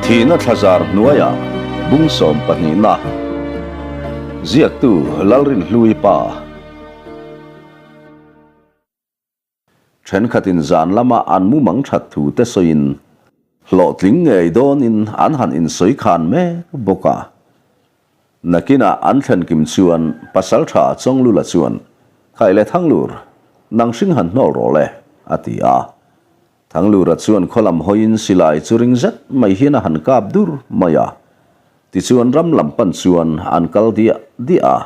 Thihna thlazar hnuaiah bung sawmpahnihna ziaktu Lalrinhlui pa. Thenkhatin zan lama an mumang that thu te sawiin hlawhtling ngei dawnin an han insawi khan mek bawk a. Nakinah an thlen kim chuan Pasaltha Chawnglula chuan, Khai le Thanglur, nang hring han hnawl rawh le, a ti a. Thanglura chuan khaw lam hawiin silai chu ring zet mai hian a han kap dur mai a. Tichuan ram lam pan chuan an kal diah diah a.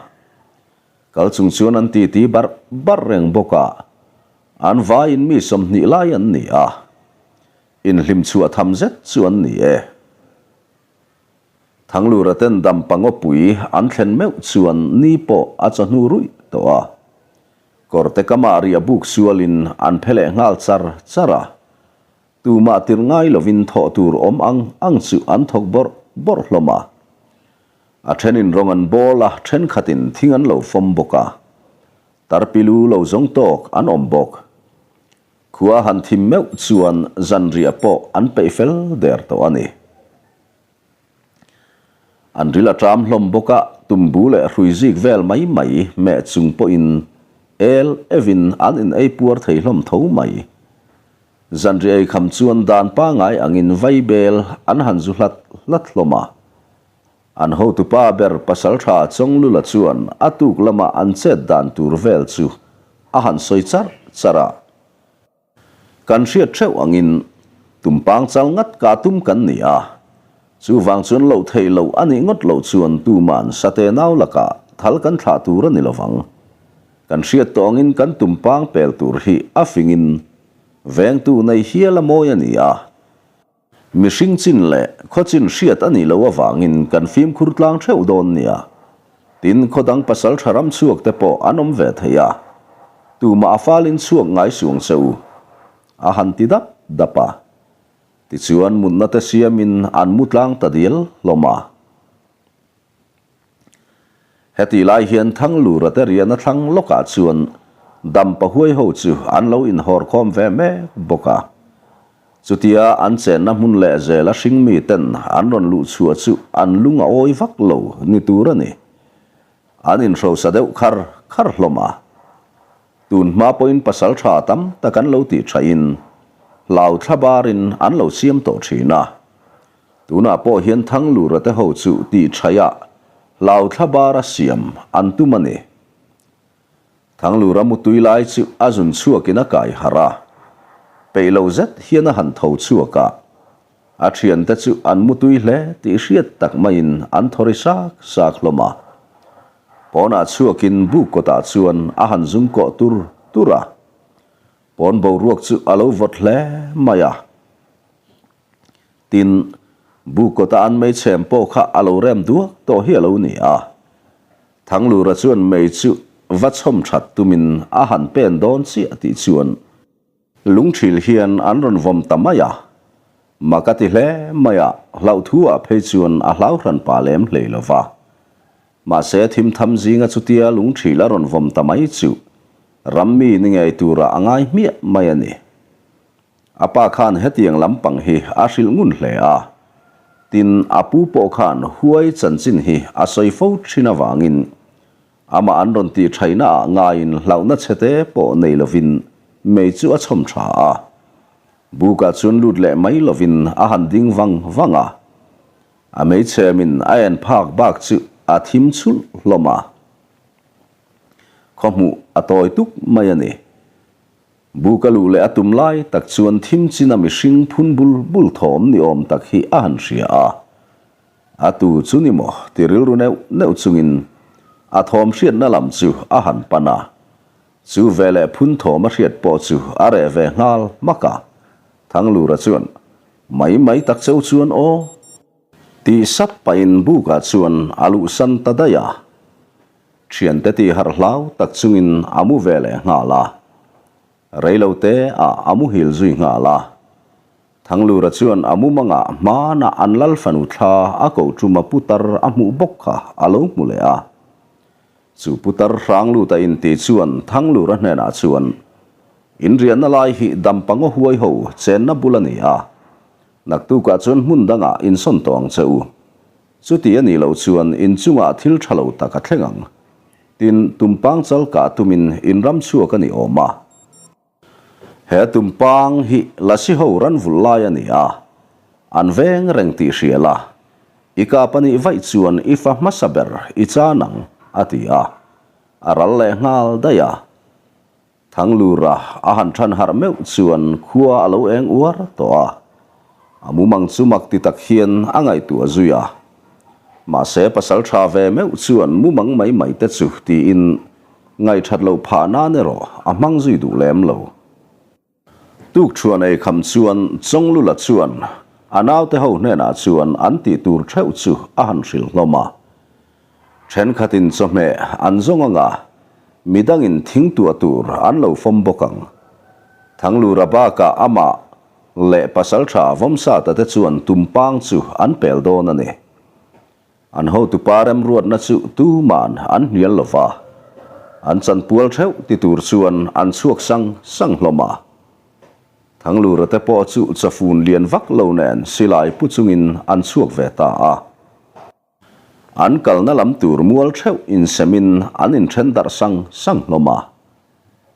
Kal chung chuan an titi barh barh reng bawk a, an vaiin mi 20 lai an ni a, inhlim chhuah tham zet chu an ni e. Thanglura ten dampa ngawpui an thlen meuh chuan ni pawh a chawhnu ruih tawh a, kawrte kamah riah buk sualin an phe leh nghal char char a, tumah tir ngai lovin thawh tur awm ang ang chu an thawk bawrh bawrh hlawm a. A thenin rawng an bawl a, thenkhatin thing an lo fawm bawk a. Tarpilu lo zawng tawk an awm bawk. Khua han thim meuh chuan zanriah pawh an peih fel der tawh a ni. An ril a ṭam hlawm bawk a, tumbu leh hrui zik vel mai mai meh chung pawhin el evin an in ei puar thei hlawm tho mai. Zanriah ei kham chuan dan pangai angin vaibel an han zu hlat hlat hlawm a. An hotupa ber Pasaltha Chawnglula chuan a tuk lama an chet dan tur vel chu a han sawi charh charh a. Kan hriat theuh angin tumpang chal ngat ka tum kan ni a, chuvang chuan loh theih loh a nih ngawt loh chuan tuman sate nau lakah thal kan thlah tur a ni lovang. Kan hriat tawh angin kan tumpang pel tur hi a fingin vengtu nei hial a mawi a ni a. Mihring chin leh khaw chin hriat a nih loh avangin kan fimkhur tlang theuh dawn nia. Tin, khaw dang pasal tha ram chhuak te pawh an awm ve thei a. Tumah a falin chhuak ngai suang che u. A han ti dap dap a. Tichuan mutna te siamin an mu tlang ta dial hlawm a. Hetih lai hian Thanglura te riahna thlang lawkah chuan Dampa huai ho chu an lo inhawrkhawm ve mek bawk a. Chutia an chenna hmun leh zela hringmi ten an rawn luh chhuah chu an lung a awi vak lo ni tur a ni. An inhrosa deuh khar khar hlawm a. Tun hma pawhin pasal tha tam tak an lo tih thain hlau thla barin an lo siam tawh thin a. Tunah pawh hian Thanglura te ho chu tih thaia hlau thla bara siam an tum a ni. Thanglura mutui lai chu a zun chhuakin a kai harh a, peih lo zet hian a han tho chhuak a, a thiante chu an mutui hle tih hriat tak maiin an thaw ri sak sak hlawm a. Pawnah chhuakin buk kawtah chuan a han zum kawh tur tur a, pawn boruak chu a lo vawt hle mai a. Tin, buk kawta an meichhem pawh kha a lo rem duak tawh hi a lo ni a. Thanglura chuan mei chu va chhawm that tumin a han pen dawn chiah tih chuan lungthil hian an rawn vawm ta mai a. Mak a ti hle mai a, hlauhthu ah phei chuan a hlau hran pa lem hlei lo va. Mahse thimtham zinga chutia lungthil a rawn vawm ta mai chu rammi ni ngei turah a ngai hmiah mai a ni. A pa khan hetiang lampang hi a hrilh ngun hle a, tin a pu pawh khan huai chanchin hi a sawi fo thin avangin amah an rawn tih thaina ah ngaiin hlauhna chhete pawh nei lovin mei chu a chhawm tha a. Bukah chuan lut leh mai lovin a han ding vang vang a, a meichhemin a en phak bak chu a thim chhulh hlawm a, khawhmuh a tawi tuk mai a ni. Bu ka luh leh a tum lai tak chuan thim china mihring phun bul bul thawm ni awm tak hi a han hria a. A tu chu ni maw ti rilru neuh neuh chungin a thawm hriatna lam chu a han pan a. Chu veleh phun thawm a hriat pawh chu a reh ve nghal hmak a. Thanglura chuan, Mai mai tak cheu chuan aw. Tih sap pahin bukah chuan a luhsan ta daih a. Thiante tih harh hlau tak chungin a mu ve leh nghal a. Reilo te ah a muhil zui nghal a. Thanglura chuan a mumangah hmanah an lal fanu thla a ko ṭuma putar a hmuh bawk kha a lo hmu leh a. Chu putar hrang lut a inti chuan Thanglura hnenah chuan, In riahna lai hi dampangaw huai ho chenna bul a ni a. Naktukah chuan hmun dangah insawn tawh ang che u. Chuti a nih loh chuan in chungah thil tha lo tak a thleng ang. Tin, tumpang chal kah tumin in ram chhuak a ni awm a. He tumpang hi lasi ho ran vulh lai a ni a, an veng reng tih hria la, i kap a nih vaih chuan i fa hmasa ber i chan ang, a ti a, a ral leh nghal daih a. Thanglura a han than harh meuh chuan khua a lo eng uar tawh a, a mumang chu mak ti tak hian a ngaihtuah zui a. Mahse pasal tha ve meuh chuan mumang mai mai te chu tiin ngaihthat loh phah nan erawh a hmang zui duh lem lo. Tukṭhuan ei kham chuan Chawnglula chuan a naute ho hnenah chuan an tih tur theuh chu a han hrilh hlawm a. Thenkhatin chawhmeh an zawng anga midangin thing tuah tur an lo fawm bawk ang. Thanglura bakah amah leh pasaltha Vawmsata te chuan tumpang chu an pel dawn a ni. An hotupa remruatna chu tuman an hnial lo va, an chanpual theuh ti tur chuan an chhuak sang sang hlawm a. Thanglura te pawh chu chawfun lian vak lo nen silai pu chungin an chhuak ve ta a. An kalna lam tur mual theuh insemin an inthen darh sang sang hlawm a.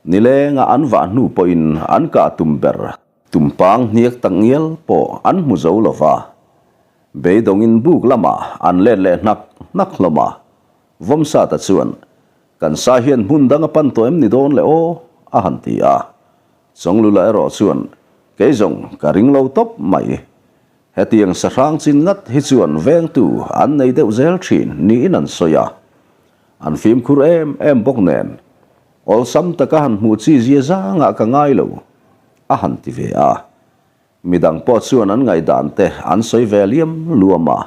Nilenga an vah hnu pawhin an kah tum ber tumpang hniak tak ngial pawh an hmu zo lo va. Beidawngin buk lamah an let leh hnak hnak hlawm a. Vawmsata chuan, Kan sa hian hmun dang a pan tawh em ni dawn le aw? a han ti a. Chawnglula erawh chuan, Kei zawng ka ring lo tawp mai. Hetiang sahrang chin ngat hi chuan vengtu an nei deuh zel thin niin an sawi a, an fimkhur em em bawk nen awlsam taka han hmuh chi zia zangah ka ngai lo, a han ti ve a. Midang pawh chuan an ngaihdan te an sawi ve liam luam a,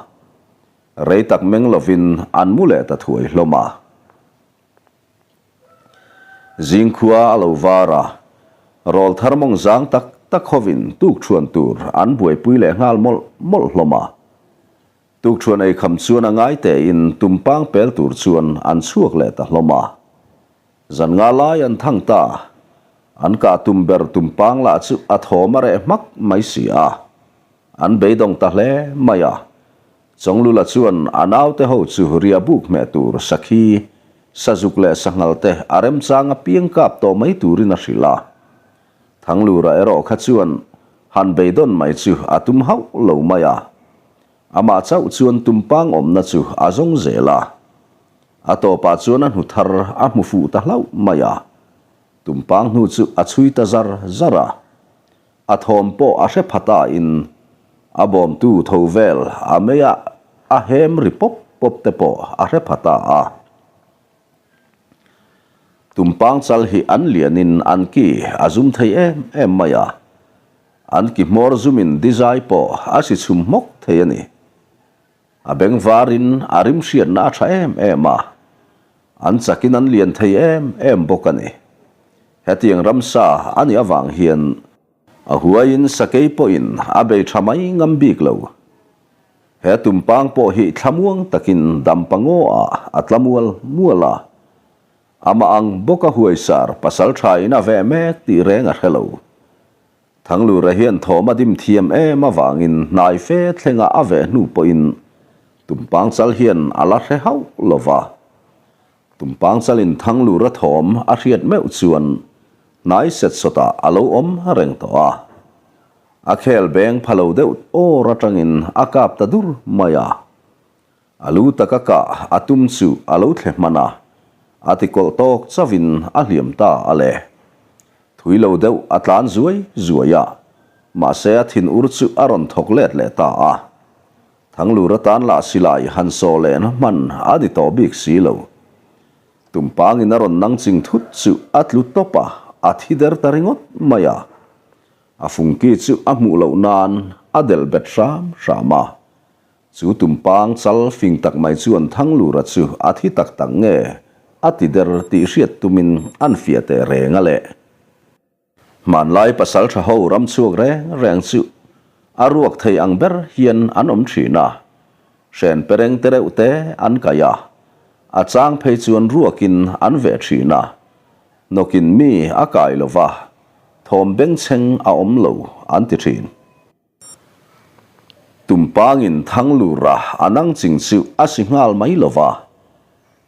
rei tak meng lovin an mu leh ta thuai hlawm a. Zingkhua a lo var a, rawl thar mawng zang tak tak hovin tukṭhuan tur an buaipui leh nghal mawlh mawlh hlawm a. Tukṭhuan ei kham chuan a ngai tein tumpang pel tur chuan an chhuak leh ta hlawm a. Zan nga lai an thang ta, an kah tum ber tumpang lah chu a thawm a reh hmak mai si a. An beidawng ta hle mai a. Chawnglula chuan a naute ho chu ria buk hmeh tur sakhi, sazuk leh sanghal te a remchang apiang kap tawh mai turin a hrilh a. Thanglura erawh kha chuan han beidawn mai chu a tum hauh lo mai a. Amah chauh chuan tumpang awmna chu a zawng zel a. A tawpah chuan a hnu thar a hmu fuh ta hlauh mai a. Tumpang hnu chu a chhui ta zar zar a. A thawm pawh a hre pha ta in a bawmtu tho vel a mei a a hem ri pawp pawp te pawh a hre pha ta a. Tumpang chal hi an lian in an ki a zum thei em em mai a, an ki hmawr zum in dizai pawh a si chhum hmawk thei a ni. A beng var in a rim hriatna a tha em em a, an chak in an lian thei em em bawk a ni. Hetiang ramsa a nih avang hian a huaiin sakei pawhin a bei tha mai ngam bik lo. He tumpang pawh hi thlamuang takin dampa ngaw ah a tla mual mual a, amah ang bawka huaisar pasal tha in a veh mek tih reng a hre lo. Thanglura hian thawm a dim thiam em avangin hnai fe thlenga a veh hnu pawhin Tumpang chal hian a la hre hauh lo va. Tumpang chalin Thanglura thawm a hriat meuh chuan hnai set sawtah a lo awm reng tawh a. A khel beng pha lo deuh awr atangin a kap ta dur mai a. A lu taka kah a tum chu a lo thle hman a, a ti kawlh tawk chauhin a hliam ta a le. Thui lo deuh a tlan zuai zuai a, mahse a thin ur chu a rawn thawk let leh ta a. Thanglur atan lah silai han saw lehna hman a ni tawh bik si lo. Tumpangin a rawn nang ching thut chu a tlu tawp a, a thi der ta ringawt mai a. A fungki chu a hmuh loh nan a delh bet hram hram a. Chu tumpang chal fing tak mai chuan Thanglura chu a thi tak tak nge a ti der tih hriat tumin an fiah teh reng a le. Hmanlai pasal tha ho ram chhuak reng reng chu a ruak thei ang ber hian an awm thin a, hren pereng te reuh te an kaih a, a chang phei chuan ruakin an veh thin a, nawkin mi a kai lo va, thawm bengchheng a awm lo an ti thin. Tumpangin Thanglura a nang ching chu a si nghal mai lo va.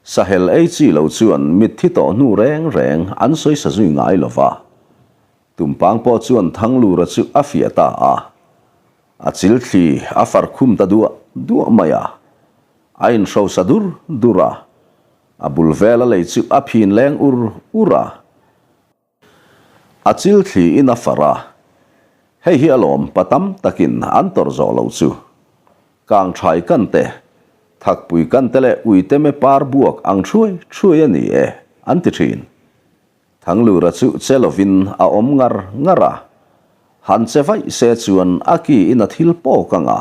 Sahel ei chi lo chuan mitthi tawh hnu reng reng an sawi sa zui ngai lo va. Tumpang pawh chuan Thanglura chu a fiah ta a. A chil thli a far khum ta duah duah mai a. A inhrosa dur dur a. A bul vela lei chu a phin leng ur ur a. A chil thli in a far a. Hei hi alawm pa tam takin an tawrh zawh lo chu. Kang thai kan te, thakpui kan te leh uiteme par buak ang thuai thuai a ni e, an ti thin. Thanglura chu che lovin a awm ngar ngar a. Han che vaih se chuan a ki in a thil pawk ang a.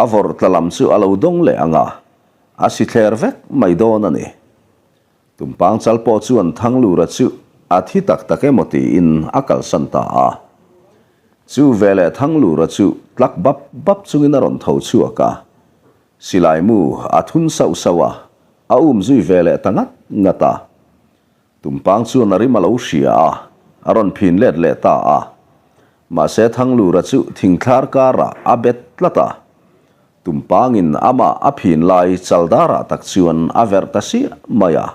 A vawrh tla lam chu a lo dawng leh ang a, a si thler vek mai dawn a ni. Tumpang chal pawh chuan Thanglura chu a thi tak tak emaw tiin a kalsan ta a. Chu veleh Thanglura chu tlak bap bap chungin a rawn tho chhuak a. Silai mu a thun sauh sauh a, a um zui veleh ta ngat ngat a. Tumpang chuan a rim a lo hria a, a rawn phin let leh ta a. Mahse Thanglura chu thingthlar karah a bet tlat a. Tumpangin amah a phin lai chaldarah tak chuan a verh ta siah mai a.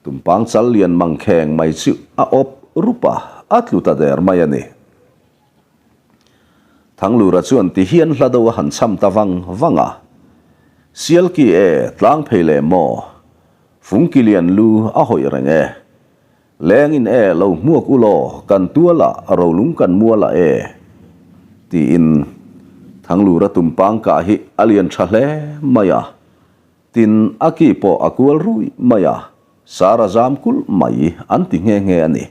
Tumpang chal lian mangkheng mai chu a awp rup a, a tlu ta der mai a ni. Thanglura chuan ti hian hla do a han cham ta vang vang a. Sialki e, tlang phei leh maw? Fungki lian lu a hawih reng e. Lengin e, lo hmuak u law, kan tualah, rolung kan mualah e. Tiin Thanglura tumpang kah hi a lian tha hle mai a. Tin, a ki pawh a kual ruih mai a, sar a zam kulh mai an ti nghe nghe a ni.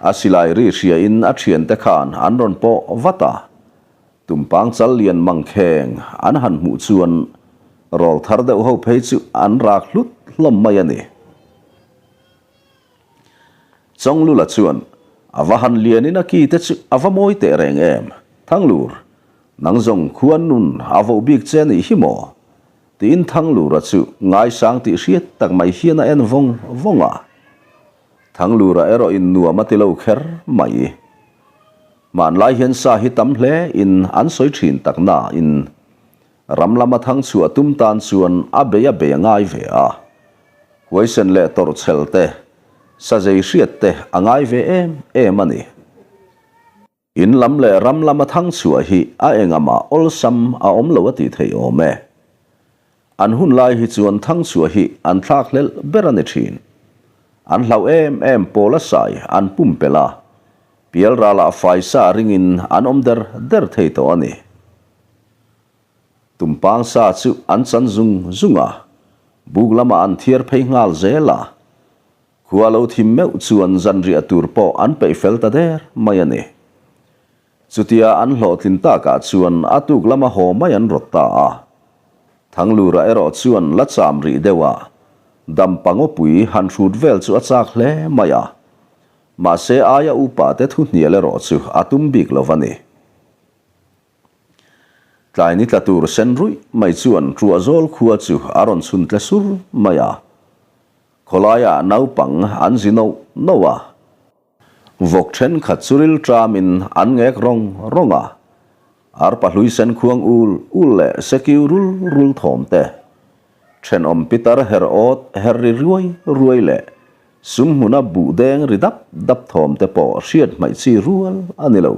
A silai ri hriain a thiante khan an rawn pawh vat a, tumpang chal lian mangkheng an han hmuh chuan rawl thar deuh ho phei chu an rak hlut hlawm mai a ni. Chawnglula chuan a va han lianin a ki te chu a va mawi teh reng em, Thanglur, nang zawng khuan nun a voh bik che a nih hi maw? Tiin Thanglura chu ngaisang tih hriat tak mai hian a en vawng vawng a. Thanglura erawh in nuam a ti lo kher mai. Hmanlai hian sa hi tam hle in an sawi thin tak na in ram lama thang chhuah tum tan chuan a bei a bei a ngai ve a. Huaisen leh tawrhchhel te, sa zei hriat te a ngai ve em em a ni. In lam leh ram lama thang chhuah hi a engamah awlsam a awm lo a tih theih awm e. An hun lai hi chuan thang chhuah hi an thlak hlelh ber a ni thin. An hlauh em em pawl a sai an pumpelh a, pial ralah faisa ringin an awm der der thei tawh a ni. Tumpang sa chu an chan zung zung a, buk lamah an thiar phei nghal zel a. Khua lo thim meuh chuan zanriah tur pawh an peih fel ta der mai a ni. Chutia an hlawhtlin takah chuan a tuk lama haw mai an rawt ta a. Thanglura erawh chuan la cham rih deuh a, dampa ngawpui han hrut vel chu a chak hle mai a. Mahse aia upa te thu hnial erawh chu a tum bik lo va ni. Tlai ni tla tur sen ruih mai chuan Ṭuahzawl khua chu a rawn chhun tle sur mai a. Khawlaiah naupang an zi noh noh a, vawk thenkhat chu ril ṭamin an ngek rawng rawng a, arpa hlui sen khuang ul ul leh sekiu rul rul thawm te, thenawm pitar her awt her ri ruai ruai leh sum hmuna buh deng ri dap dap thawm te pawh hriat hmaih chi rual a ni lo.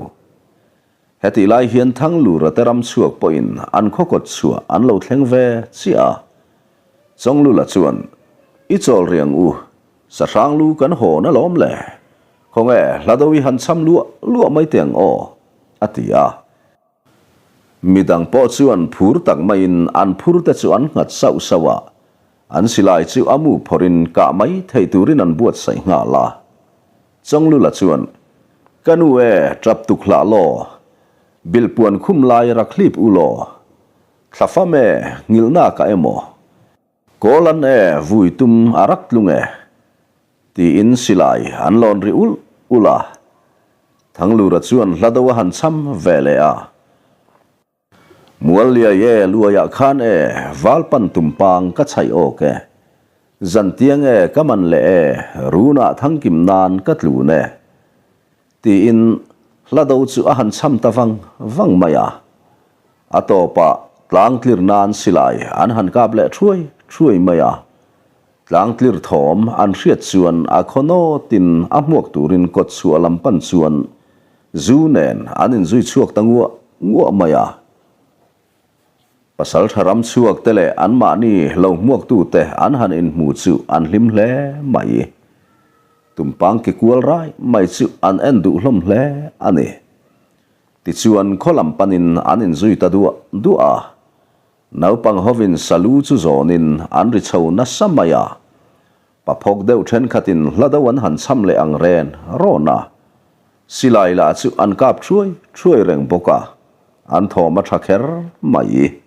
Hetih lai hian Thanglura te ram chhuak pawhin an khaw kawt chhuah an lo thleng ve chiah a. Chawnglula chuan, I chawl riang u, sahrang lu kan hawn alawm le. Khawnge hla do i han cham luah luah mai teh ang aw, a ti a. Midang pawh chuan phur tak maiin an phur te chu an nghat sauh sauh a, an silai chu a mu phawrhin kah mai theih turin an buatsaih nghal a. Chawnglula chuan, Ka nu e, tap tuk hlah law. Bilhpuan khum lai rak hlip u law. Thla fam e, nghilhna ka emaw? Kawl an e, vui tum a rak tlung e, tiin silai an lawn ri ulh ulh a. Thanglura chuan hla do a han cham ve leh a. Mualliai e, luaiah khan e, valpan tumpang ka chhaih awk e. Zantiang e, ka man leh e, runah thangkim nan ka tlun e, tiin hla do chu a han cham ta vang vang mai a. A tawpah tlang tlir nan silai an han kap leh thuai thuai mai a. Tlang tlir thawm an hriat chuan a khaw nawtin a hmuak turin kawt chhuah lam pan chuan zu nen an inzui chhuak ta nguah nguah mai a. Pasal tha ram chhuak te leh anmahni lo hmuaktute an han inhmu chu an hlim hle mai. Tumpang ke kual rai mai chu an en duh hlawm hle a ni. Tichuan khaw lam panin an inzui ta duah duah a. Naupang hovin salu chu zawnin an ri chho nasa mai a. Paphawk deuh thenkhatin hla do an han cham leh ang ren rawn a. Silai lah chu an kap thuai thuai reng bawk a, an thawm a tha kher mai.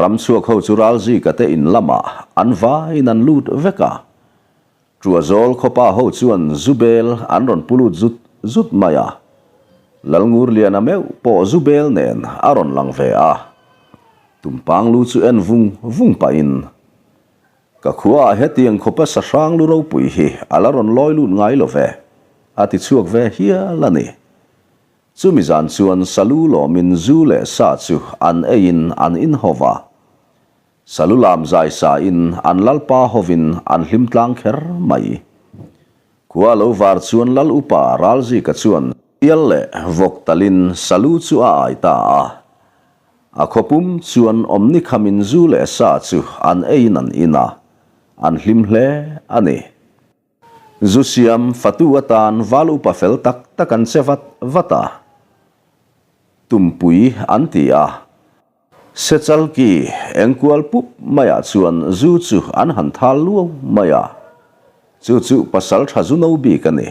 Ram chhuak ho chu Ralzika te in lamah an vaiin an lut vek a. Ṭuazawl khawpa ho chuan zu bel an rawn pu lut zut zut mai a. Lalngurliana meuh pawh zu bel nen a rawn lang ve a. Tumpang lu chu en vung vung pahin, Ka khuaah hetiang khawpa sahrang lu ropui hi a la rawn lawi lut ngai lo ve, a ti chhuak ve hial a ni. Chumi zan chuan salu lawmin zu leh sa chu an eiin an inhaw va. Salu lam zai sain an lalpa hovin an hlim tlang kher mai. Khua lo var chuan lal upa Ralzika chuan sial leh vawk talin salu chu a ai ta a. A khawpum chuan awmni khamin zu leh sa chu an eiin an in a, an hlim hle a ni. Zu siam fatu atan val upa fel tak tak an che vat vat a, Tumpui an ti a. Sechalki engkual pup maiah chuan zu chu an han thal luau mai a, chu chu pasal tha zu no bik a ni.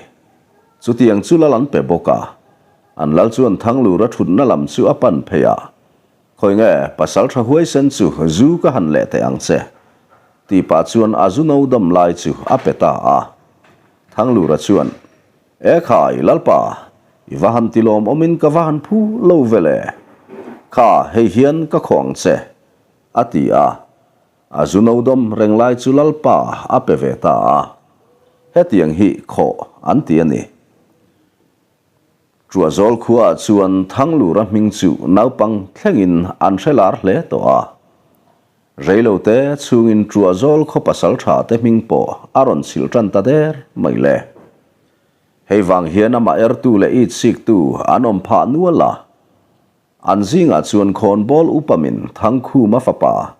Chutiang chu lal an pe bawk a, an lal chuan Thanglura thutna lam chu a pan phei a, Khawi nge pasal tha huaisen chu zu ka han leh teh ang che, tih pah chuan a zu no dam lai chu a pe ta a. Thanglura chuan, E khai, Lalpa, i va han ti lawmawmin ka va han phu lo ve le. Kha, hei hian ka khawh ang che, a ti a. A zu no dawm reng lai chu Lalpa a pe ve ta a. Hetiang hi khawh an ti a ni. Ṭuahzawl khuaah chuan Thanglura hming chu naupang thlengin an hre lar hle tawh a. Reilote chhungin Ṭuahzawl khaw pasal ṭha te hming pawh a rawn chhilh ṭan ta der mai le. Hei vang hian amah ertu leh itsiktu an awm phah nual a. An zingah chuan khawnbawl upamin Thangkhuma fapa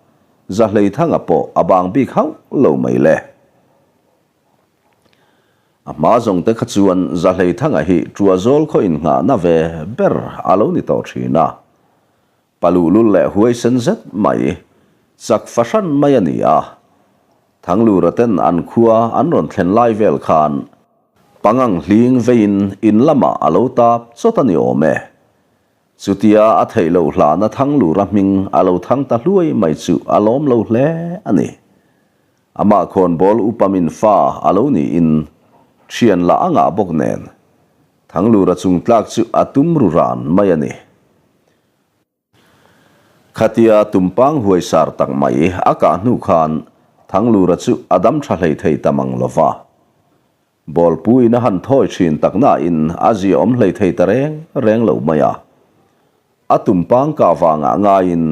Zahleithanga pawh a bang bik hauh lo mai le. A hma zawng te kha chuan Zahleithanga hi Ṭuahzawl khaw innghahna ve ber a lo ni tawh ṭhin a. Paluhlul leh huaisen zet mai, chak fahran mai a ni a. Thanglura ten an khua an rawn thlen lai vel khan pangang hling veiin in lamah a lo tap chawt a ni awm e. Chutia a theih loh hlana Thanglura hming a lo thang ta hluai mai chu a lawm lo hle a ni. Amah khawnbawl upamin fa a lo niin thian lah a ngah bawk nen Thanglura chungtlak chu a tum ru ran mai a ni. Khatia tumpang huaisar tak mai a kah hnu khan Thanglura chu a dam tha hlei thei ta mang lo va. Bawlpuiin a han thawi thin tak nain a zia awm hlei thei ta reng reng lo mai a. A tumpang kah vangah ngaiin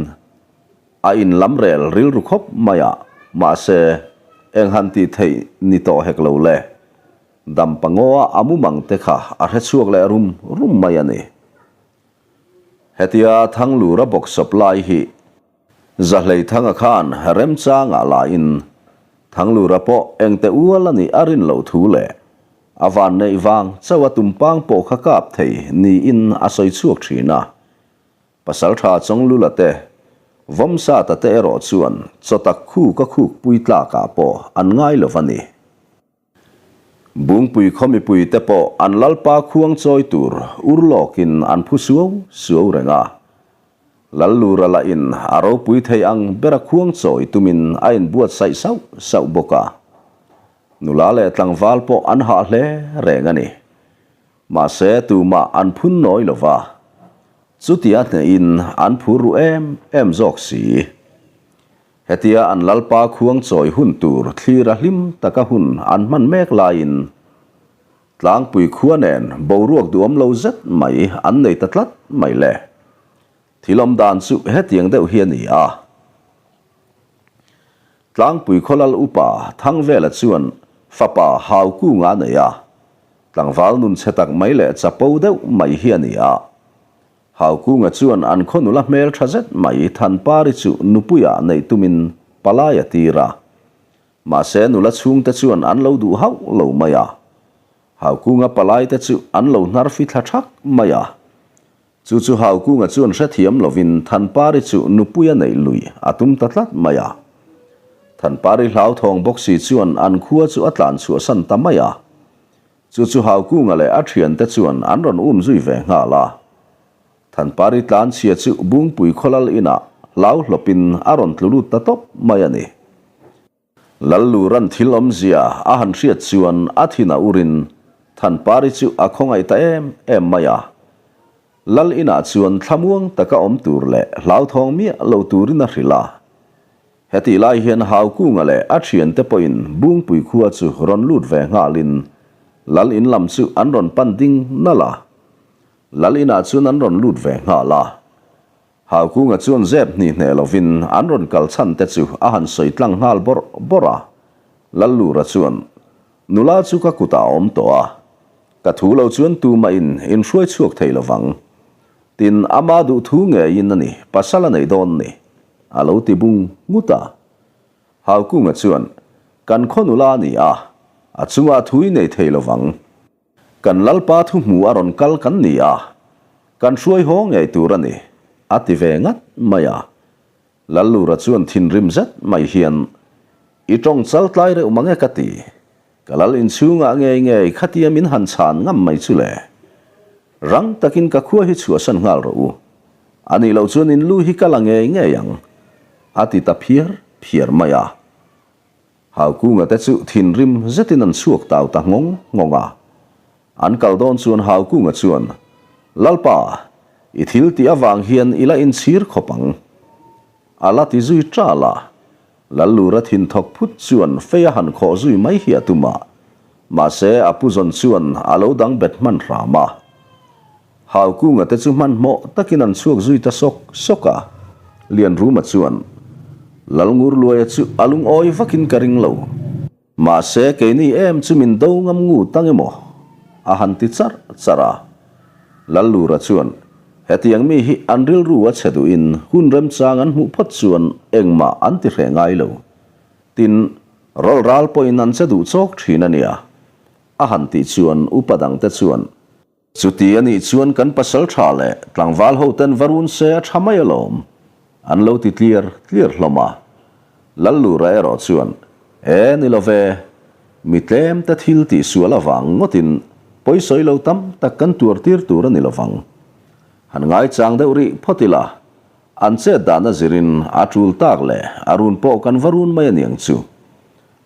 a inlam rel rilru khawp mai a, mahse eng han tih theih ni tawh hek lo le. Dampa ngaw-a a mumang te kha a hre chhuak leh rum rum mai a ni. Hetia Thanglura bawksawp lai hi Zahleithanga khan remchangah lahin Thanglura pawh engte ual a nih a rin loh thu leh a van neih vang chauh a tumpang pawh kha kap thei niin a sawi chhuak thin a. Pasaltha Chawnglula te, Vawmsata te erawh chuan chawtak khuk a khukpui tlakah pawh an ngai lo va ni. Bungpui khaw mipuite pawh an lalpa khuang chawi tur ur lawkin an phu suau suau reng a. Lallura lahin a ropui thei ang bera khuang chawi tumin a inbuatsaih sauh sauh bawk a. Nula leh tlangval pawh an hah hle reng a ni. Mahse tumah an phun nawi lo va. Chutia hnehin an phur ru em em zawk si. Hetia an lalpa khuang chawi hun tur thlir a hlim taka hun an hman mek laiin Tlangpui khua nen boruak duhawm lo zet mai an nei ta tlat mai le. Thil awm dan chu hetiang deuh hi a ni a. Tlangpui khawlal upa Thangvela chuan fapa Haukunga a nei a. Tlangval nun chhe tak mai leh chapo deuh mai hi a ni a. Haukunga chuan an khaw nula hmel tha zet mai Thanpari chu nupuiah neih tumin palai a tir a. Mahse nula chhungte chuan an lo duh hauh lo mai a. Haukunga palaite chu an lo hnar fithla thak mai a. Chu chu Haukunga chuan hrethiam lovin Thanpari chu nupui a neih lui a tum ta tlat mai a. Thanpari hlauthawng bawk si chuan an khua chu a tlan chhuahsan ta mai a. Chu chu Haukunga leh a thiante chuan an rawn um zui ve nghal a. Thanpari tlanchhia chu Bungpui khawlal inah hlau hlawpin a rawn tlu lut ta tawp mai a ni. Lalluran thil awmzia a han hriat chuan a thin a urin Thanpari chu a khawngaih ta em em mai a. Lal inah chuan thlamuang taka awm tur leh hlauthawng miah lo turin a hrilh a. Hetih lai hian Haukunga leh a thiante pawhin Bungpui khua chu rawn lut ve nghalin Lal in lam chu an rawn pan ding nalh a. Lal inah chuan an rawn lut ve nghal a. Haukunga chuan zep hnih hneh lovin an rawn kal chhan te chu a han sawi tlang nghal bawrh bawrh a. Lallura chuan, Nula chu ka kutah a awm tawh a, ka thu lo chuan tumah in inhruai chhuak thei lovang. Tin, ama duh thu ngeiin a ni, pasal a nei dawn ni, a lo ti bung ngut a. Haukunga chuan, Kan khaw nula a ni a, a chungah thu i nei thei lovang. Kan Lalpa thu hmu a rawn kal kan ni a, kan hruai haw ngei tur a ni, a ti ve ngat mai a. Lallura chuan thinrim zet mai hian, I tawng chal tlai reuh mang e ka ti, ka lal inchhungah ngei ngei khatia min han chhan ngam mai chu le. Rang takin ka khua hi chhuahsan nghal rawh u, a nih loh chuan in lu hi ka la ngei ngei ang, a ti ta phiar phiar mai a. Haukunga te chu thinrim zetin an chhuak tau ta nghawng nghawng a. An kal dawn chuan Haukunga chuan, Lalpa, i thil tih avang hian i la inchhir khawp ang. A la ti zui ṭal a. Lallura thin thawk phut chuan fei a han khawh zui mai hi a tum a. Mahse, a pu zawn chuan a lo dang bet hman hram a. Haukunga te chu hmanhmawh takin an chhuak zui ta sawk sawk a, Lianruma chuan, Lalngurluaia chu a lungawi vakin ka ring lo. Mahse, keini em chu min do ngam ngu tang emaw? a han ti charh charh a. Lallura chuan, Hetiang mi hi an rilru a che duhin hun remchang an hmuh phawt chuan engmah an ti hreh ngai lo. Tin, rawlh ral pawhin an che duh chawk thin a nia, a han tih chuan upa dangte chuan, Chuti a nih chuan kan pasal tha leh tlangval ho ten va run se a tha mai alawm, an lo ti tliar tliar hlawm a. Lallura erawh chuan, E ni lo ve, mi tlem te thil tih sual avang ngawtin pawisawi lo tam tak kan tuar tir tur a ni lovang. Han ngaichang deuh rih phawt ila, an chet dan a zirin a tul tak leh a run pawh kan va run mai aniang chu.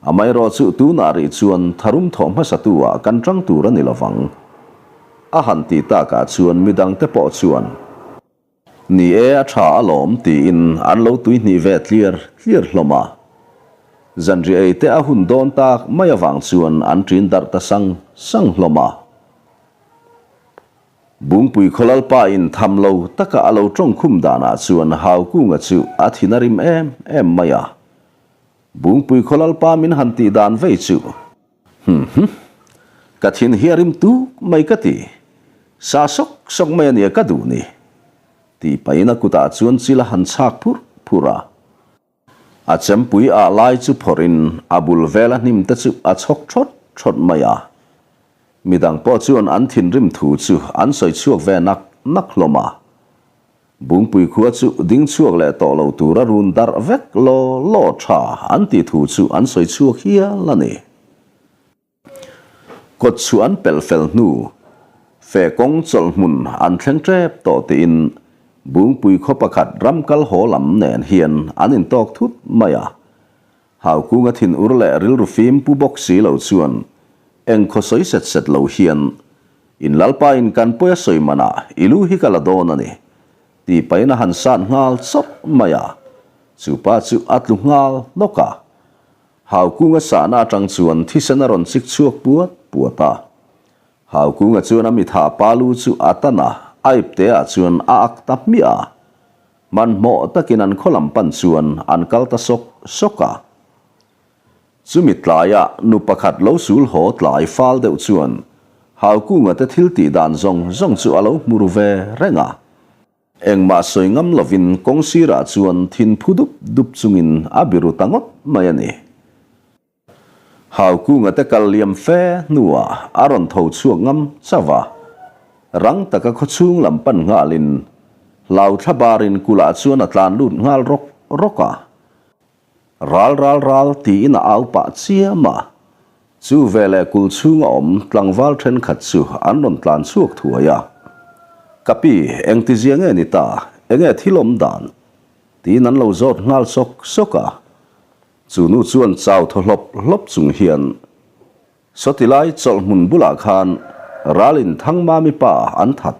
Amaherawhchu tunah rih chuan tharum thawh hmasatu ah kan tang tur a ni lovang. A han tih takah chuan midangte pawh chuan, Ni e, a tha alawm tiin an lo tuihnih ve tliar tliar hlawm a. Zanriah ei te a hun dawn tak mai avang chuan an ṭin darh ta sang sang hlawm a. Bungpui khawlalpa in tham lo taka a lo tawngkhum danah chuan Haukunga chu a thin a rim em em mai a. Bungpui khawlalpa min han tih dan vei chu. Hum hum. Ka thin hi a rim tuk mai ka ti. Sa sawk sawk mai a nia ka duh ni. Tih pahin a kutah chuan chil a han chhak phurh phurh a. A chempui ah lai chu phawrhin a bul vela hnim te chu a chhawk thawt thawt mai a. Midang pawh chuan an thinrim thu chu an sawi chhuak ve nak nak hlawm a. Bungpui khua chu ding chhuak leh tawh lo tura run darh vek law law tha an tih thu chu an sawi chhuak hial a ni. Kawt chu an pelh fel hnu, fe kawng chawlh hmun an thleng tep tawh tiin Bungpui khaw pakhat ram kal haw lam nen hian an intawk thut mai a. Haukunga thin ur leh rilru fim pu bawk si lo chuan eng khaw sawi set set lo hian In Lalpa in kan pawi a sawi manah i lu hi ka la dawn a ni, tih pahin a han sat nghal chawp mai a. Chu pa chu a tlu nghal hnawk a. Haukunga sahna atang chuan thisen a rawn chik chhuak puat puat a. Haukunga chuan a mitha pa lu chu a tan a, a ipte ah chuan a ak ta hmiah a. Hmanhmawh takin an khaw lam pan chuan an kal ta sawk sawk a. Chumi tlaia nu pakhat lo sul haw tlai fal deuh chuan Haukunga te thil tih dan zawng zawng chu a lo hmu ru ve reng a. Engmah sawi ngam lovin kawng sirah chuan thin phu dup dup chungin a biru ta ngawt mai a ni. Haukunga te kal liam fe hnuah a rawn tho chhuak ngam chauh a, rang taka khawchhung lam pan nghalin hlau thla barin kulh ah chuan a tlan lut nghal rawk rawk a. Ral ral ral tiin a au pah chiam a, chu veleh kulh chhunga awm tlangval thenkhat chu an rawn tlan chhuak thuai a. Ka pi, engtizia nge ni ta, enge thil awm dan? tiin an lo zawt nghal sawk sawk a. Chu nu chuan chau thaw hlawp hlawp chung hian, Sawti lai chawlh hmun bulah khan ralin Thangmami pa an that,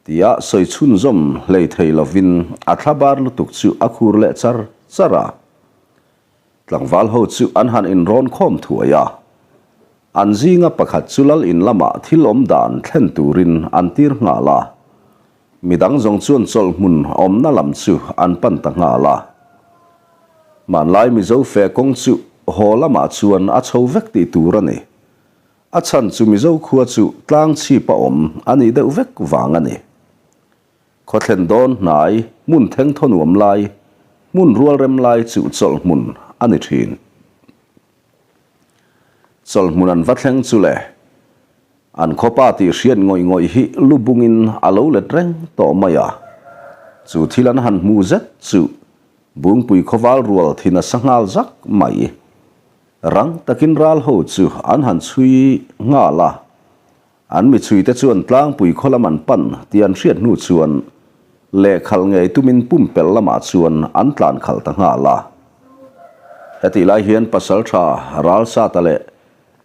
tia sawi chhunzawm hlei thei lovin a thla bar lutuk chu a khur leh char char a. Tlangval ho chu an han inrawn khawm thuai a. An zinga pakhat chu lal in lamah thil awm dan thlen turin an tir nghal a. Midang zawng chuan chawlh hmun awmna lam chu an pan ta nghal a. Hmanlai Mizo fe kawng chu haw lamah chuan a chho vek tih tur a ni. A chhan chu Mizo khua chu tlang chhip a awm a nih deuh vek vang a ni. Khawthlen dawn hnai, hmun thengthaw nuam lai, hmun rual rem lai chu chawlh hmun a ni thin. Chawlh hmun an va thleng chu le. An khawpa tih hriat ngawih ngawih hi lu bungin a lo let reng tawh mai a. Chu thil an han hmu zet chu Bungpui khawval rual thin a sa nghal zak mai. Rang takin ral ho chu an han chhui nghal a. An mi chhuite chuan tlangpui khaw lam an pan tih an hriat hnu chuan lehkhalh ngei tumin pumpelh lamah chuan an tlan khalh ta nghal a. Hetih lai hian pasaltha Ralsata leh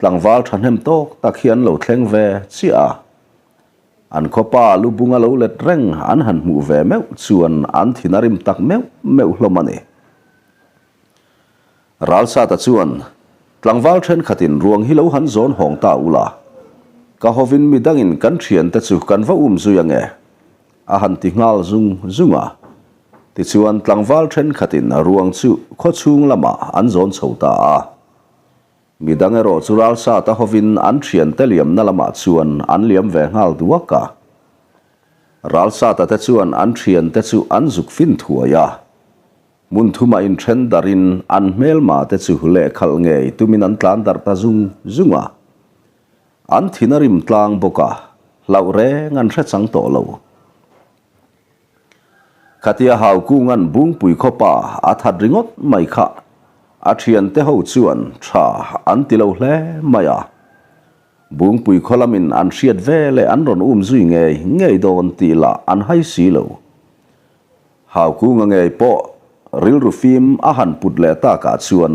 Tlangval thahnem tawk tak hi an lo thleng ve chiah a. An khawpa lu bunga lo let reng an han hmuh ve meuh chuan an thin a rim tak meuh meuh hlawm a ni. Ralsata chuan, Tlangval thenkhatin ruang hi lo han zawn hawng ta ula, ka hovin midangin kan thiante chu kan va um zui ange, a han ti nghal zung zung a. Tichuan tlangval thenkhatin ruang chu khawchhung lamah an zawn chho ta a. Midang erawh chu ralsata hovin an thiante liamna lamah chuan an liam ve nghal duak a. Ralsata te chuan an thiante chu an zuk fin thuai a. Hmun thumah inthen darhin an hmelma te chu lehkhalh ngei tumin an tlan darh ta zung zung a. An thin a rim tlang bawk a, hlauh reng an hre chang tawh lo. Khatia Haukunga'n Bungpui khawpa a that ringawt mai kha a thiante ho chuan tha an ti lo hle mai a. Bungpui khaw lamin an hriat ve leh an rawn um zui ngei ngei dawn tih lah an hai si lo. Haukunga ngei pawh rilru fim a han put leh takah chuan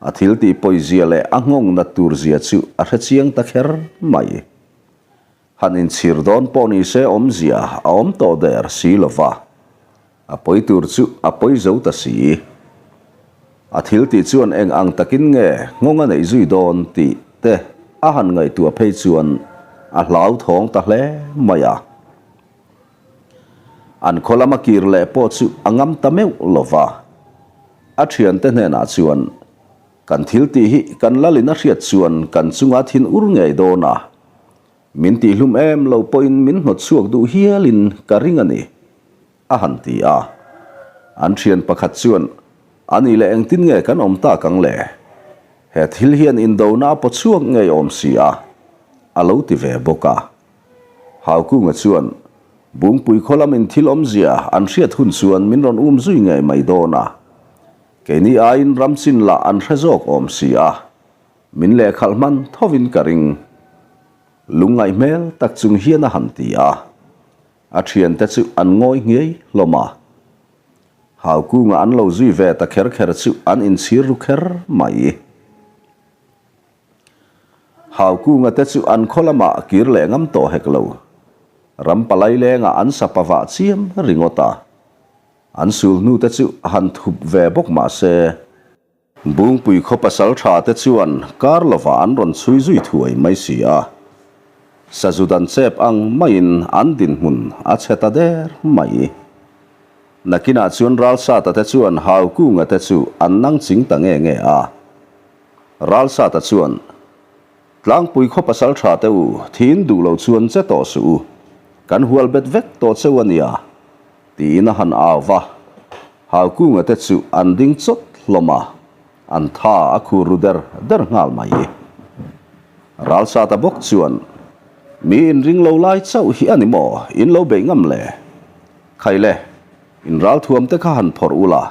a thil tih pawizia leh a nghawng nat turzia chu a hrechiang ta kher mai. Han inchhir dawn pawh ni se awmzia a awm tawh der si lo va, a pawi tur chu a pawi zo ta si. A thil tih chuan eng ang takin nge nghawng a neih zui dawn tih te a han ngaihtuah phei chuan a hlauthawng ta hle mai a. An khaw lama kir leh pawh chu a ngam ta meuh lo va, a thiante hnenah chuan Kan thil tih hi kan lalin a hriat chuan kan chunga thin ur ngei dawn a, min tihhlum em lo pawhin min hnawt chhuak duh hialin ka ring a ni, a han ti a. An thian pakhat chuan, A nih leh engtin nge kan awm tak ang le? He thil hian indona a paw chhuak ngei awm si a, a lo ti ve bawk a. Haukunga chuan, Bungpui khaw lamin thil awmzia an hriat hun chuan min rawn um zui ngei mai dawn a. Keini aiin ram chin lah an hre zawk awm si a, min lehkhalh hman thovin ka ring. Lungngaih hmel tak chung hian a han ti a, a thiante chu an ngawi nghiai hlawm a. Haukunga an lo zui ve ta kher kher chu an inchhir ru kher mai. Haukunga te chu an khaw lamah kir leh ngam tawh hek lo. Ram palai lengah an sapa vah chiam ringawt a. An sul hnu te chu han thup ve bawk mah se, Bungpui khaw pasal tha te chuan kar lovah an rawn chhui zui thuai mai si a. Sazu dan chep ang maiin an dinhmun a chhe ta der mai. Nakinah chuan Ralsata te chuan Haukunga te chu an nang ching ta nge nge a. Ralsata chuan, Tlangpui khaw pasal tha te u, thin duh lo chuan che tawh suh u. Kan hual bet vek tawh cheu a nia, tiin a han au va. Haukunga te chu an ding chawt hlawm a, an tha a khur ru der der nghal mai. Ralsata bawk chuan, Mi inring lo lai chauh hi a ni maw, in lo beih ngam le? Khai le, in ralthuam te kha han phawrh ula,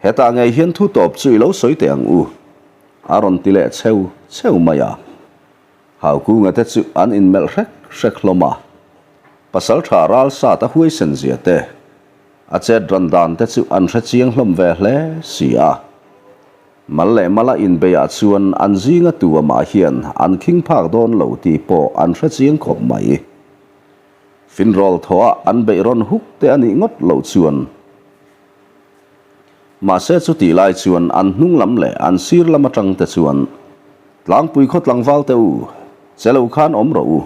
hetah ngei hian thu tawp chu i lo sawi teh ang u, a rawn ti leh cheu cheu mai a. Haukunga te chu an inmelh hrek hrek hlawm a, Pasaltha Ralsat a huaisen zia te, a chet ran dan te chu an hre chiang hlawm ve hle si a. Mal leh mala inbeiah chuan an zinga tu amah hian an khing phak dawn lo tih pawh an hre chiang khawp mai. Finrawl thawh a an beih rawn huk te a nih ngawt loh chuan. Mahse chutih lai chuan an hnung lam leh an sir lam atang te chuan Tlangpui khaw tlangval te u, che lo khan awm rawh u.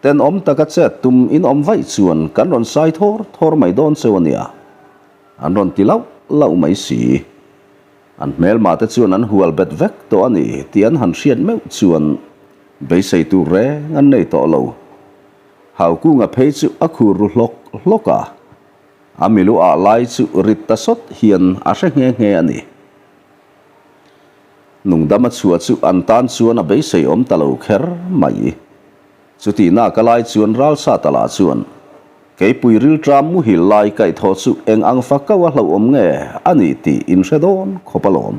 Tenawm taka chet tum in awm vaih chuan kan rawn sai thawr thawr mai dawn cheu a nia. An rawn ti lauh lauh mai si. An hmelma te chuan an hual bet vek tawh a ni tih an han hriat meuh chuan beisei tur reng an nei tawh lo. Haukunga phei chu a khur ru hlawk hlawk a, a milu ah lai chu rit ta sawt hian a hre nghe nghe a ni. Nungdam a chhuah chu an tan chuan a beisei awm ta lo kher mai. Chutihna ka lai chuan Ralsata lah chuan, Keipui rilṭam muhil lai kaihthawh chu eng ang fa kau a hlauhawm nge a nih tih in hre dawn khawp alawm,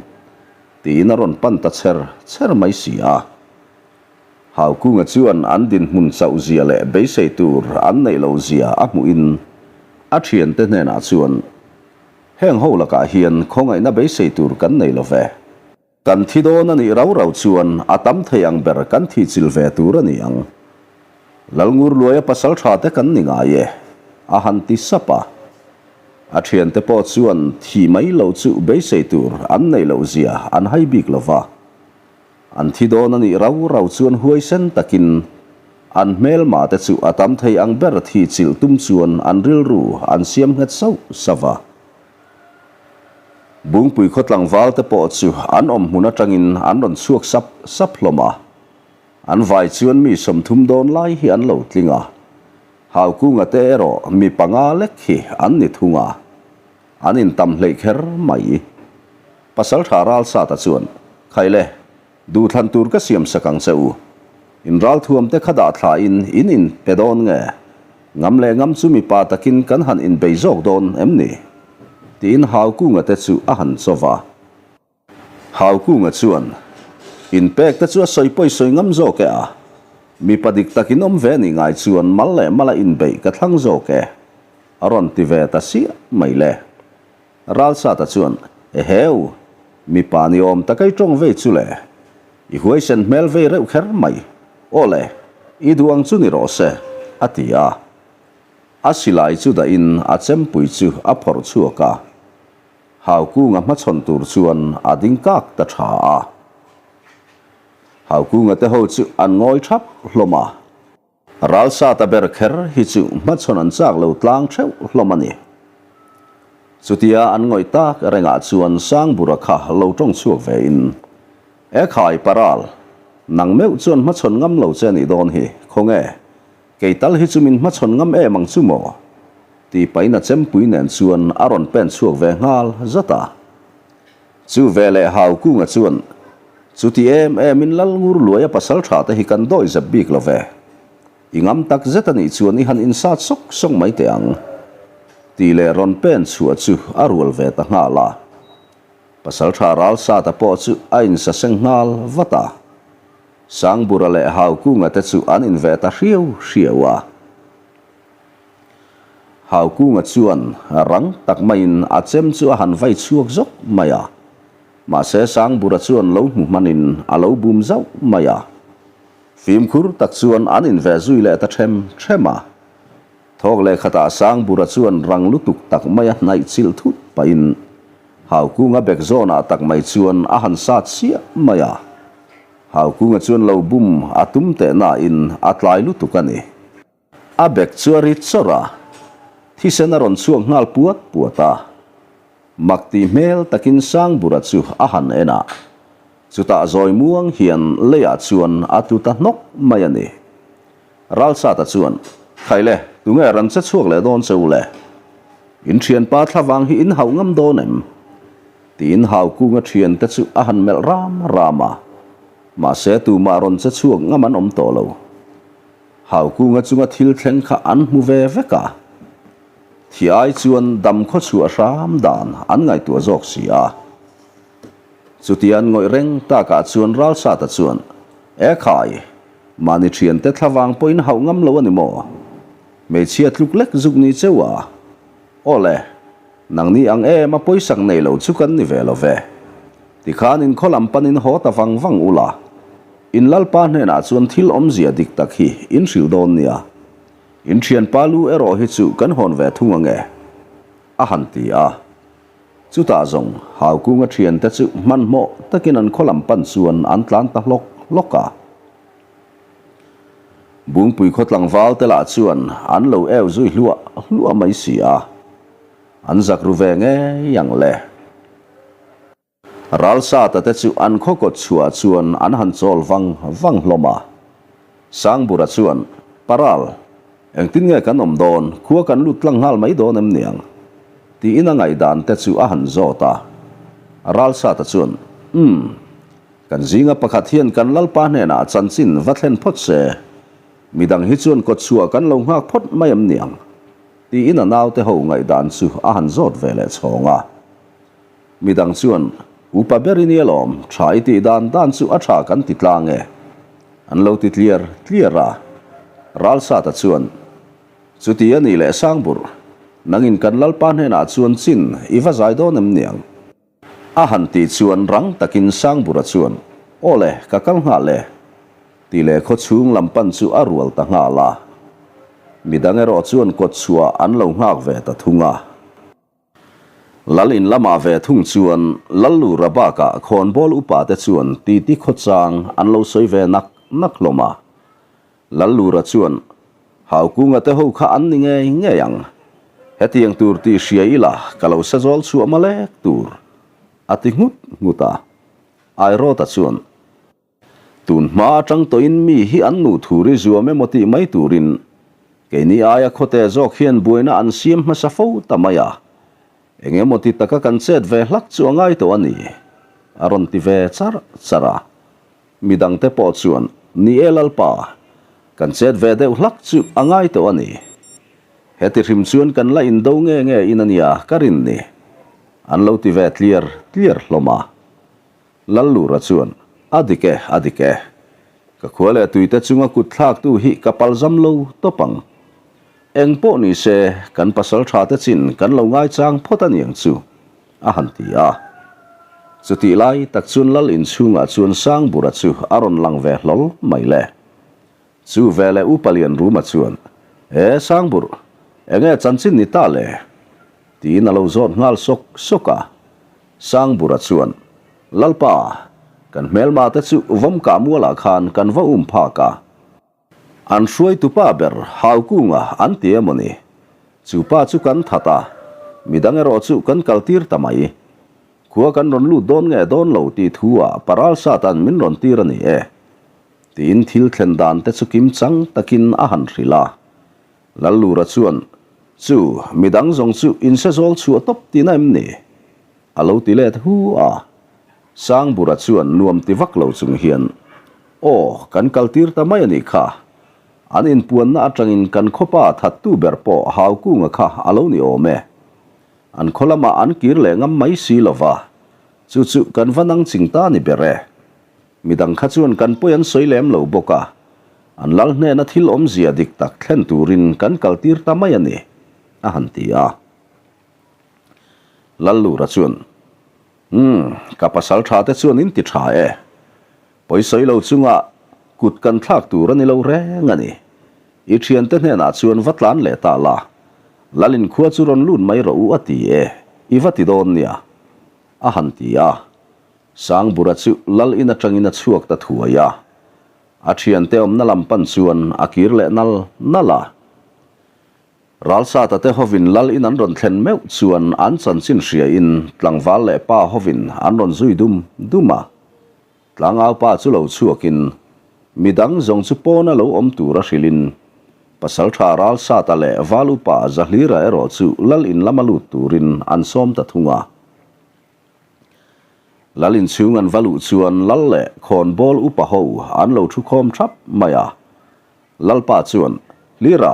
tiin a rawn pan ta chher chher mai si a. Haukunga chuan an dinhmun chauh zia leh beisei tur an neih loh zia a hmuhin a thiante hnenah chuan, Heng ho lakah hian khawngaihna beisei tur kan nei lo ve. Kan thi dawn a nih rau rau chuan a tam thei ang ber kan thi chil ve tur a ni ang. Lalngur Luaia pasal tha te kan ni ngai e, a han ti sap a. A thiante pawh chuan thi mai lo chu beisei tur an neih loh zia an hai bik lo va. An thi dawn a nih rau rau chuan huaisen takin an hmelma te chu a tam thei ang ber thi chilh tum chuan an rilru an siam nghet sauh sauh va. Bungpui khaw tlangval te pawh chu an awm hmun atangin an rawn chhuak sap sap hlawm a. An vai chuan mi 30 dawn lai hi an lo tling a. Haukunga te erawh mi panga lek hi an ni thung a. An intam hleih kher mai. Pasaltha Ralsata chuan, Khaile, Duhthlan tur ka siam sak ang che u. In ralthuam te kha dah thla in in in pe dawn nge? Ngam leh ngam chu mipa takin kan han in bei zawk dawn em ni? Tiin Haukunga te chu a han chaw va. Haukunga chuan, In pek te chu a sawi pawi sawi ngam zawk e a. Mipa dik tak in awm ve nih ngai chuan mal leh mala inbeih ka thlang zawk e. A rawn ti ve ta siah mai le. Ralsata chuan, Eheu! Mipa ni awm tak ei tawng vei chu le. I huaisen hmel vei reuh kher mai. Aw le, i duh ang chu ni rawh se, a ti a. A silai chu dahin a chempui chu a phawrh chhuak a. Haukunga hmachhawn tur chuan a ding kak ta tha a. Haukunga te ho chu an ngawi thap hlawm a. Ralsata ber kher hi chu hmachhawn an chak lo tlang theuh hlawm a ni. Chutia an ngawih tak rengah chuan Sangbura kha lo tawng chhuak ve in, E khai Paral, nang meuh chuan hmachhawn ngam lo che nih dawn hi, khawnge, kei tal hi chu min hmachhawn ngam em ang chu maw? Tih pahin a chempui nen chuan a rawn pen chhuak ve nghal zat a. Chu ve leh Haukunga chuan, Chuti em emin Lalngur Luaia pasal tha te hi kan dawi zep bik lo ve. I ngam tak zet a nih chuan i han insat sawk sawk mai teh ang. Tih leh rawn pen chhuah chu a rual ve ta nghal a. Pasal tha Ralsata pawh chu a insaseng nghal vat a. Sangbura leh Haukunga te chu an inve ta hriau hriau a. Haukunga chuan rang tak maiin a chem chu a han vai chhuak zawk mai a. Mahse Sangbura chuan lo hmu hmanin a lo bum zauh mai a. Fimkhur tak chuan an inve zui leh ta ṭhem ṭhem a. Thawk leh khatah Sangbura chuan rang lutuk tak maia hnaih chilh thut pahin Haukunga bek zawnah tak mai chuan a han sat siah mai a. Haukunga chuan lo bum a tum teh nain a tlai lutuk a ni. A bek chu a rit chawrh a. Thisen a rawn chhuak nghal puat puat a. Mak tih hmel takin Sangbura chu a han en a. Chutah zawi muang hian leiah chuan a tlu ta hnawk mai a ni. Ralsata chuan, Khaile, tunge ran che chhuak leh dawn che u le? In thianpa thlavang hi in hauh ngam dawn em? Tiin Haukunga thiante chu a han melh ram ram a. Mahse tumah rawn che chhuak ngam an awm tawh lo. Haukunga chunga thil thleng kha an hmu ve vek a. Thi ai chuan dam khaw chhuah hram dan an ngaihtuah zawk si a. Chuti an ngawih reng takah chuan Ralsata chuan, E khai, mahni thiante thlavang pawhin hauh ngam lo a ni maw? Hmeichhia tluk lek zuk ni cheu a? Aw le, nangni ang em a pawisak nei lo chu kan ni ve lo ve. Tikhan inkhaw lam panin haw ta vang vang ula, in Lalpa hnenah chuan thil awmzia dik tak hi in hrilh dawn nia. In thianpa lu erawh hi chu kan hawn ve thung ange, a han ti a. Chutah zawng Haukunga thiante chu hmanhmawh takin an khaw lam pan chuan an tlan ta hlawk hlawk a. Bungpui khaw tlangval te lah chuan an lo eu zui hluah hluah mai si a, an zak ru ve ngei ang le. Ralsata te chu an khaw kawt chhuah chuan an han chawl vang vang hlawm a. Sangbura chuan, Paral, engtin nge kan awm dawn, khua kan lut tlang nghal mai dawn em niang? tiin a ngaihdan te chu a han zawt a. Ralsata chuan, Umm, kan zinga pakhat hian kan Lalpa hnenah chanchin va thlen phawt se, midang hi chuan kawtchhuah kan lo nghak phawt mai em niang? tiin a naute ho ngaihdan chu a han zawt ve leh chhawng a. Midang chuan, Upa ber i nia lawm, tha i tih dan dan chu a tha kan ti tlang e. An lo ti tliar tliar a. Ralsata chuan, Chuti a nih leh Sangburh, nangin kan Lalpa hnenah chuan chin i va zai dawn em niang? A han tih chuan rang takin Sangburha chuan, Aw le, ka kal nghal e. Tih leh khaw chhung lam pan chu a rual ta nghal a. Midang erawh chuan kawtchhuah an lo nghak ve ta thung a. Lal in lamah ve thung chuan Lallura bakah khawnbawl upa te chuan titi khawchang an lo sawi ve nak nak hlawm a. Lallura chuan, Haukunga te ho kha an ni ngei ngei ang. Hetiang tur tih hria ila ka lo sa zawl chhuah malek tur, a ti nghut nghut a. Airawta chuan, Tun hma atang tawhin mi hi an nu thur i zuam emaw tih mai turin keini aia khawte zawk hian buaina an siam hmasa fo ta mai a, eng emaw ti taka kan chet ve hlak chu a ngai tawh a ni, a rawn ti ve char char a. Midangte pawh chuan, Ni e Lalpa, kan chet ve deuh hlak chu a ngai tawh a ni. Heti hrim chuan kan la indo nge nge in a nia ka rin ni, an lo ti ve tliar tliar hlawm a. Lallura chuan, A dik e, a dik e. Ka khua leh tuite chunga kut thlaktu hi ka palzam lo tawp ang. Eng pawh ni se, kan pasal tha te chin kan lo ngaichang phawt a niang chu, a han ti a. Chutih lai tak chuan Lal inchhungah chuan Sangbura chu a rawn lang ve hlawl mai le. Chu veleh Upa Lianruma chuan, E Sangbur, enge chanchin ni ta le? Tiin a lo zawt nghal sawk sawk a. Sangbura chuan, Lalpa, kan hmelma te chu Vawmkah mualah khan kan va um phak a. An hruaitupa ber Haukunga an ti emaw ni? Chu pa chu kan that a, midang erawh chu kan kaltir ta mai. Khua kan rawn lut dawn nge dawn lo tih thu ah Paral Satan min rawn tir a ni e. Tiin thil thlen dan te chu kim chang takin a han hrilh a. Lallura chuan, Chu, midang zawng chu in se zawl chhuah tawp tihna em ni? A lo ti let hu a. Sangbura chuan nuam ti vak lo chung hian, Aw, kan kaltir ta mai a nih kha. An inpuanna atangin kan khawpa thattu ber pawh Haukunga kha a lo ni awm e. An khaw lamah an kir leh ngam mai si lo va, chu chu kan va nang ching ta ni ber e. Midang kha chuan kan pawi an sawi lem lo bawk a, an lal hnena thil awmzia dik tak thlen turin kan kaltir ta mai a ni, a han ti a. Lallura chuan, Umm, ka pasal tha te chuan in ti tha e. Pawi sawi lo chunga kut kan thlak tur a ni lo reng a ni. I thiante hnenah chuan va tlan leh ta la, Lalin khua chu rawn lut mai rawh u a ti e, i va ti dawn nia, a han ti a. Sangbura chu lal in atangin a chhuak ta thuai a, a thiante awmna lam pan chuan a kir leh nal nal a. Ralsata te hovin lal in an rawn thlen meuh chuan an chanchin hria in tlangval leh pa hovin an rawn zui dum dum a. Tlangau pa chu lo chhuak in midang zawng chu pawna lo awm tur a hrilh in Pasaltha Ralsata leh Val upa Zahlira erawh chu lal in lama lut turin an sawm ta thung a. Lal inchhung an va luh chuan lal leh khawnbawl upa ho an lo thu khawm thap mai a. Lalpa chuan, Hlira,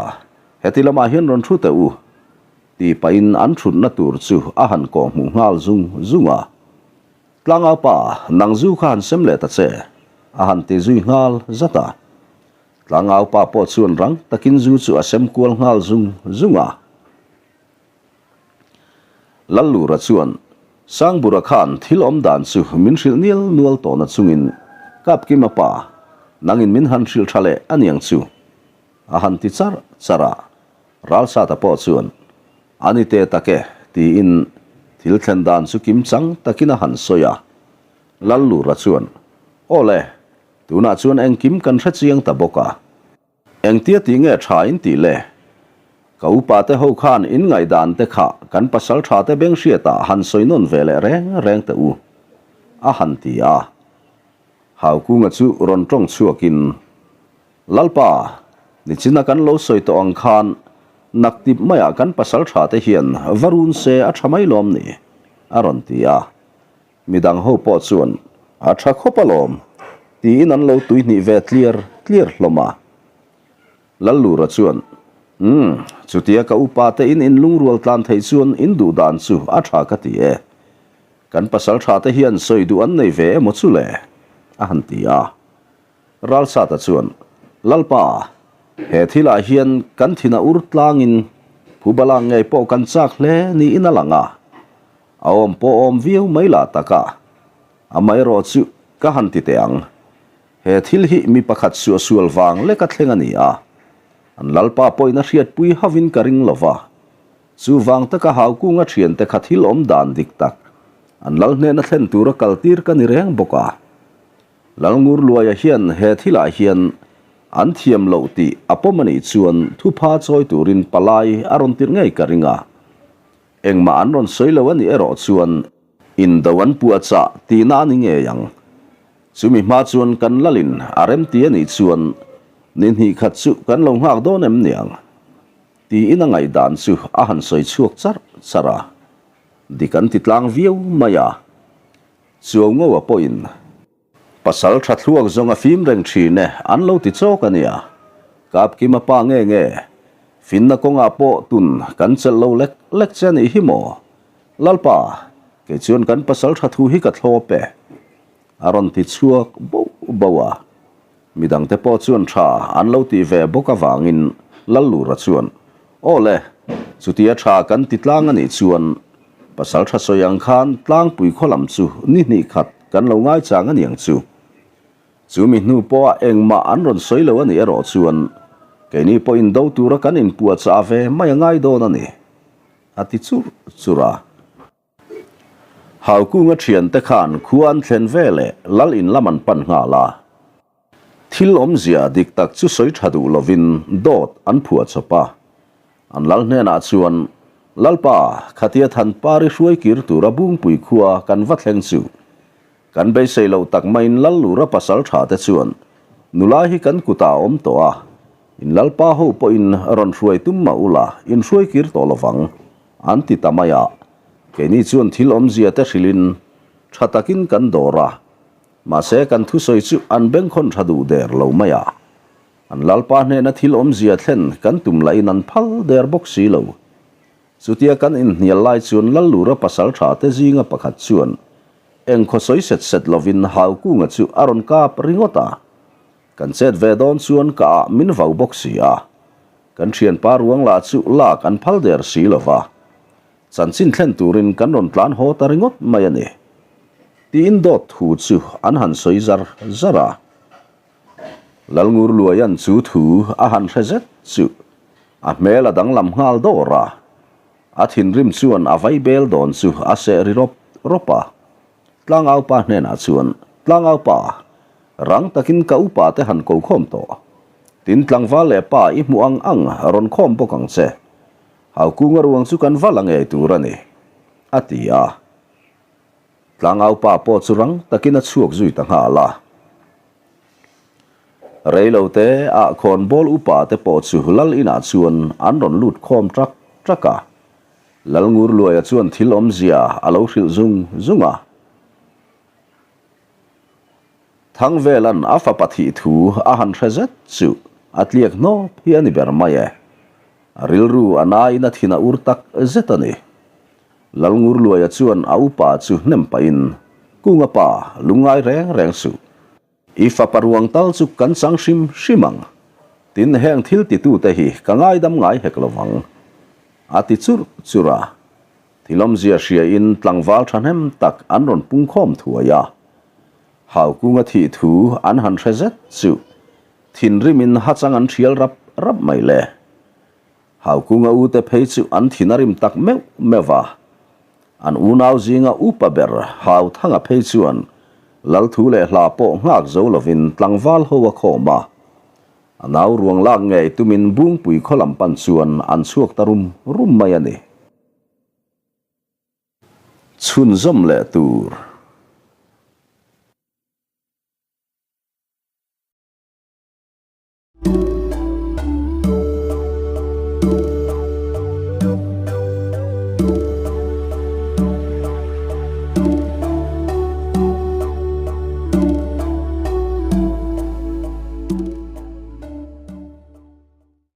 heti lamah hian rawn thu teh u, ti pahin an thutna tur chu a han kawhhmuh nghal zung zung a. Tlangau pa, nang zu kha han sem leh ta che, a han ti zui nghal zat a. Tlangau pa pawh chuan rang takin zu chu a sem kual nghal zung zung a. Lallura chuan, Sangbura khan thil awm dan chu min hrilh nial nual tawhna chungin Kapkima pa, nangin min han hrilh tha leh a niang chu, a han ti char char a. Ralsata pawh chuan, A ni te tak e, tiin thil thlen dan chu kim chang takin a han sawi a. Lallura chuan, Aw le, tunah chuan engkim kan hre chiang ta bawk a. Engtia tih nge tha in tih le? Ka upa te ho khan in ngaihdan te kha kan pasal tha te beng hriatah han sawi nawn ve leh reng reng teh u, a han ti a. Haukunga chu rawn tawng chhuakin, Lalpa, nichina kan lo sawi tawh ang khan naktip maiah kan pasal tha te hian va run se a tha mai lawm ni? a rawn ti a. Midang ho pawh chuan a tha khawp alawm tiin an lo tuihnih ve tliar tliar hlawm a. Lallura chuan, Umm, chutia ka upa te in inlungrual tlan theih chuan in duh dan chu a tha ka ti e. Kan pasal tha te hian sawi duh an nei ve emaw chu le? a han ti a. Ralsata chuan, Lalpa, he thilah hian kan thin a ur tlangin Phubalang ngei pawh kan chak hle niin a lang a. A awm pawh awm viau mai lah tak a, amaherawh chu ka han ti teh ang. He thil hi mi pakhat suahsual vang leka thleng a ni a, an Lalpa pawhin a hriatpui havin ka ring lo va. Chuvang taka Haukunga thiante kha thil awm dan dik tak an Lal hnena thlen tura kaltir ka ni reng bawk a. Lalngur Luaia hian he thilah hian an thiam loh tih a pawm a nih chuan thupha chawi turin palai a rawn tirh ngei ka ring a. Engmah an rawn sawi lo a nih erawh chuan indo an puah chah tihna a ni ngei ang. Chumi hma chuan kan lalin a remti a nih chuan ni hnih khat chu kan lo nghak dawn em niang? Tiin a ngaihdan chu a han sawi chhuak charh charh a. Dik an ti tlang viau mai a. Chuau Ngoa pawhin. Pasal tha thluak zawng a fim reng thin e, an lo ti chawk a nia. Kapkima pa nge nge, finna kawngah pawh tun kan chelh lo lek lek che a nih hi maw? Lalpa, kei chuan kan pasal tha thu hi ka thlawp e. A rawn ti chhuak boh boh a. Midangte pawh chuan tha an lo tih ve bawk avangin Lallura chuan, Aw le, chutia tha kan ti tlang a nih chuan pasal tha sawi ang khan tlangpui khaw lam chu ni hnih khat kan lo ngaichang a niang chu. Chu mi hnu pawha engmah an rawn sawi lo a nih erawh chuan keini pawh indo tura kan inpuahchah ve mai a ngai dawn a ni, a ti churh churh a. Haukunga thiante khan khua an thlen ve leh lal in lam an pan nghal a. Thil awmzia dik tak chu sawi tha duh lovin dawt an phuah chawp a. An lal hnenah chuan, Lalpa, khatia Thanpari hruai kir tura Bungpui khua kan va thleng chu. Kan beisei loh tak maiin Lallura pasal tha te chuan nula hi kan kutah a awm tawh a, in Lalpa ho pawhin rawn hruai tum mah ula in hruai kir tawh lovang. An ti ta mai a, keini chuan thil awmzia te hrilhin tha takin kan dawr a, mahse kan thusawi chu an bengkhawn tha duh der lo mai a. An Lalpa hnena thil awmzia thlen kan tum lahin an phal der bawk si lo. Chutia kan inhnial lai chuan Lallura pasal tha te zinga pakhat chuan engkhaw sawi set set lovin Haukunga chu a rawn kap ringawt a. Kan chet ve dawn chuan ka ah min vau bawk si a. Kan thianpa ruang lah chu lak an phal der si lo va, chanchin thlen turin kan rawn tlan haw ta ringawt mai a ni. Tiin dawt thu chu an han sawi zar zar a. Lalngur Luaian chu thu a han hre zet chu a hmel a danglam nghal dawr a, a thinrim chuan a vaibel dawn chu a seh ri rawp rawp a. Tlangaupa hnenah chuan, Tlangaupa, rang takin ka upa te han ko khawm tawh. Tin tlangval leh pa i hmuh ang ang rawn khawm bawk ang che. Haukunga ruang chu kan va la ngei tur a ni, a ti a. Tlangaupa pawh chu rang takin a chhuak zui ta nghal a. Reilote ah khawnbawl upa te pawh chu lal inah chuan an rawn lut khawm ṭak ṭak a. Lalngurluaia chuan thil awmzia a lo hrilh zung zung a. Thangvelan a fapa thih thu a han hre zet chu a tliak hnawp hi a ni ber mai e. A rilru a naiin a thin a ur tak zet a ni. Lalngurluaia chuan a upa chu hnem pahin, Kunga pa, lungngai reng reng suh. I fapa ruang tal chu kan chang hrim hrim ang. Tin, heng thil titute hi ka ngaidam ngai hek lo vang. A ti churh churh a. Thilawmzia hriain tlangval thahnem tak an rawn pungkhawm thuai a. Haukunga thih thu an han hre zet chu thinrimin hachang an thial rap rap mai le. Haukunga ute phei chu an thin a rim tak meuh meuh va. An unau zinga upa ber Hauthanga phei chuan Lalthu leh hla pawh nghak zo lovin tlangval ho a khawm a. A nau ruang lak ngei tumin Bungpui khaw lam pan chuan an chhuak ta rum rum mai a ni. Chhunzawm leh tur.